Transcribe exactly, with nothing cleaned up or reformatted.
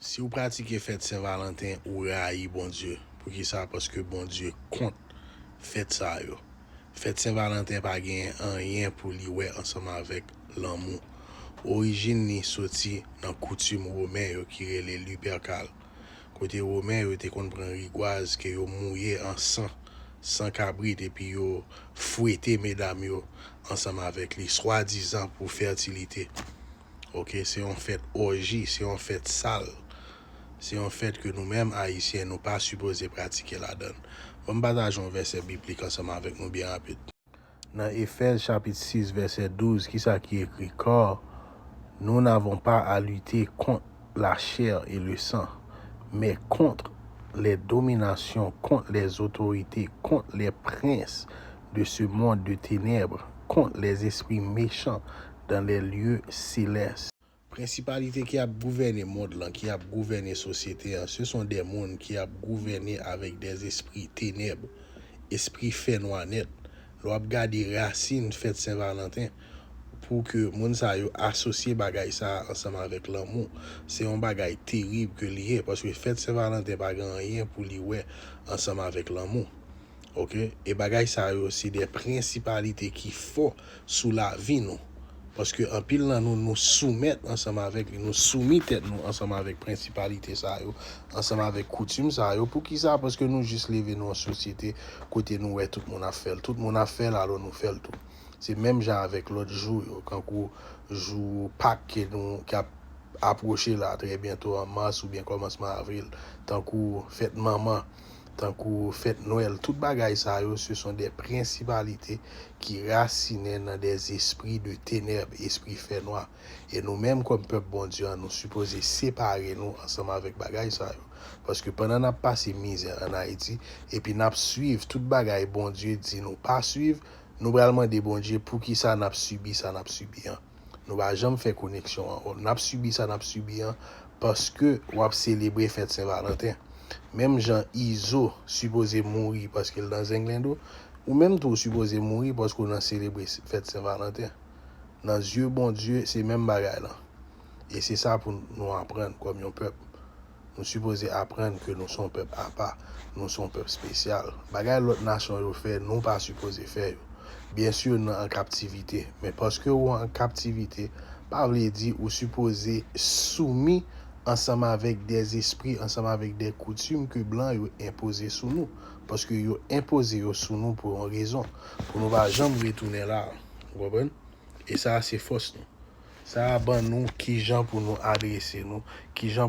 Si w pratike fèt Sen Valanten, ou rayi Bondye. Poukisa? Paske Bondye kont fèt sa yo. Fèt Sen Valanten pa genyen anyen pou li wè ansanm avèk lanmou. Orijin li soti nan koutim women yo ki rele Lupercal. Kote women yo te konn pran rigwaz ke yo mouye an san, san kabrit, epi yo fwete medam yo ansanm avèk li, swadizan pou fètilite. Ok, se yon fèt òji, se yon fèt sal. Se yon fèt ke nou menm Ayisyen, nou pa sipoze pratike ladan. Ban m pataje yon vèsè biblik ansanm avèk nou byen rapid. Nan Efèz chapit sis vèsè douz, kisa ki ekri? Car nous n'avons pas à lutter contre la chair et le sang, mais contre les dominations, contre les autorités, contre les princes de ce monde de ténèbres, contre les esprits méchants dans les lieux célestes. Prensipalite ki ap gouvène mond lan, ki ap gouvène sosyete an, se son de moun ki ap gouvène avèk de espri tenèb, espri fènwa nèt. Lè w ap gade rasin fèt Sen Valanten, pou ke moun sa yo asosye bagay sa a ansanm avèk lanmou, se yon bagay terib ke li ye, paske fèt Sen Valanten pa gen anyen pou li wè ansanm avèk lanmou. Ok? E bagay sa yo, se de prensipalite ki fò sou lavi nou. Paske anpil nan nou, nou soumèt ansanm avèk li, nou soumi tèt nou ansanm avèk prensipalite sa yo, ansanm avèk koutim sa yo. Poukisa? Paske nou jis leve nan yon sosyete kote nou wè tout moun ap fè l. Tout moun ap fè l, alò nou fè l tou. Se menm jan avèk lòt jou yo, kankou jou Pak ke nou, k ap apwoche la trè byento an mas oubyen kòmansman avril, tankou fèt manman, tankou fèt Nwèl, tout bagay sa yo, se son de prensipalite ki rasinen nan de espri de tenèb, espri fènwa. E nou menm, kòm pèp Bondye an, nou sipoze separe nou ansanm avèk bagay sa yo. Paske pandan n ap pase mizè ann Ayiti, epi n ap swiv tout bagay Bondye di nou pa swiv, nou pral mande Bondye poukisa n ap sibi sa n ap sibi an. Nou pa janm fè koneksyon an. N ap sibi sa n ap sibi an paske w ap selebre fèt Sen Valanten. Menm jan Izo sipoze mouri paske l nan zenglendo, ou menm tou w sipoze mouri paske w nan selebre fèt Sen Valanten. Nan zye Bondye, se menm bagay lan. E se sa pou nou aprann kòm yon pèp. Nou sipoze aprann ke nou se yon pèp apa, nou se yon pèp espesyal. Bagay lòt nasyon yo fè, nou pa sipoze fè yo. Byen si, nou an kaptivite, men paske ou an kaptivite, pa vle di ou sipoze soumi ansanm avèk de espri, ansanm avèk de koutim ke blan yo enpoze sou nou. Paske yo enpoze yo sou nou pou yon rezon, pou nou pa janm retounen la. Ou konprann? E sa a se fòs nou. Sa a ban nou kijan pou nou adrese nou, kijan